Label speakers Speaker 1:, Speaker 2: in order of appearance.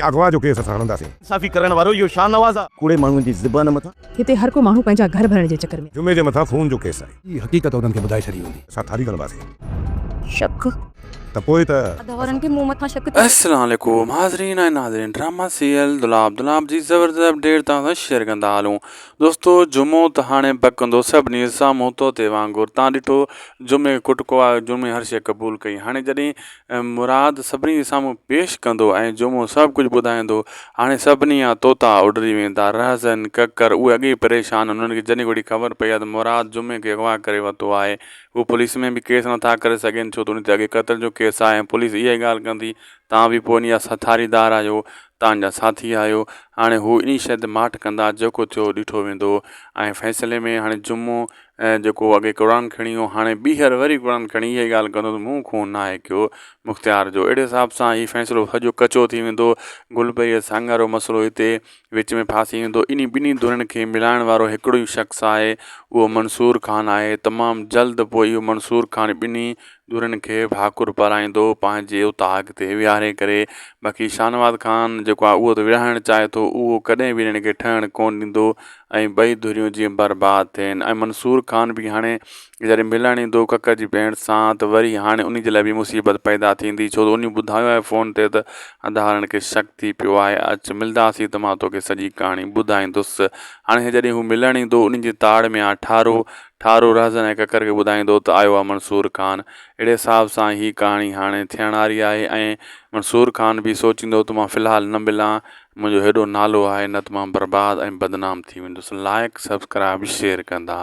Speaker 1: اغوا جو ڪيس اسان هڻنداسين.
Speaker 2: انصافي ڪرڻ وارو اهو شاهنواز آ.
Speaker 3: ڪوڙي ماڻهوء جي زبان مٿان.
Speaker 4: هتي هر ڪو ماڻهو پنهنجا گهر ڀرڻ جي چڪر ۾.
Speaker 1: جمعي جي مٿان خون جو ڪيس آهي.
Speaker 5: هي حقيقت انهن کي ٻڌائي ڇڏي هوندي.
Speaker 1: اسان ٿاري ڳڻباسين.
Speaker 6: شڪ.
Speaker 1: ته پوء ته.
Speaker 6: ادا وارن کي مون مٿان شڪ ٿيو.
Speaker 7: السلام عليڪم حاضرين ۽ ناظرين ڊراما سيريل دولاب دولاب جي زبردست اپڊيٽ توهان سان شيئر ڪندا هلون دوستو جمعو ته هاڻي بڪندو سڀني سامهون طوطي وانگر تان ڏٺو جمعي ڪٽڪو آيو جمعي هر شي قبول ڪئي هاڻي جڏهن مراد سڀني جي سامهون پيش ڪندو ۽ جمعو سڀ ڪجهه ٻڌائيندو. هاڻي سڀني جا طوطا اڏري ويندا. رهزن، ڪڪر، اهي اڳي ئي پريشان آهن. انهن کي جڏهن گهڙي خبر پئي آهي ته مراد جمعي کي اغوا ڪري ورتو آهي. هو پوليس ۾ به ڪيس نٿا ڪري سگهن ڇو ته ان تي اڳي قتل جو ڪيس آهي ۽ پوليس اها ئي ڳالهه ڪندي توهان به پوء ان جا ساٿاريدار آهيو، توهان جا ساٿي آهيو. هاڻي هو انهي شيء تي ماٺ ڪندا جيڪو ٿيو ڏٺو ويندو ۽ فيصلي ۾ هاڻي جمعو ۽ جيڪو اڳي قرآن کڻي ويو هاڻي ٻيهر وري قرآن کڻي اها ئي ڳالهه ڪندو ته مون خون ناهي ڪيو مختيار جو اهڙي حساب سان هي فيصلو سڄو ڪچو ٿي ويندو گل پريء سانگ وارو مسئلو هتي وچ ۾ ڦاسي ويندو انهي ٻنهي ڌرين کي ملائڻ وارو هڪڙو ئي شخص آهي اهو منصور خان آهي تمام جلد پوء اهو منصور خان ٻنهي ڌرين کي ڀاڪر پارائيندو پنهنجي اوطاق تي ويهاري ڪري باقي شاهنواز خان جيڪو آهي اهو ته وڙهائڻ چاهي ٿو اهو ڪڏهن به هنن کي ٺهڻ ڪونه ڏيندو ۽ ٻئي ڌريون جيئن برباد ٿين ۽ منصور خان به هاڻي جڏهن ملڻ ايندو ڪڪ جي ڀيڻ سان ته وري هاڻي انهي جي لاء به مصيبت پيدا ٿيندي ڇو ته انهي ٻڌايو آهي فون تي ته اڌارن کي شڪ ٿي پيو آهي اچ ملنداسين ته مان توکي سڄي ڪهاڻي ٻڌائيندس هاڻي جڏهن هو ملڻ ايندو انهي جي تاڙ ۾ آ ٺارو ٺارو رهزن ۽ ڪڪر کي ٻڌائيندو ته آيو آ منصور خان اهڙي حساب سان هي ڪهاڻي هاڻي ٿيڻ واري آهي ۽ منصور خان به سوچيندو ته مان في الحال نه ملان منهنجو هيڏو نالو آهي نه ته مان برباد ۽ بدنام ٿي ويندس لائيڪ سبسڪرائب شيئر ڪندا.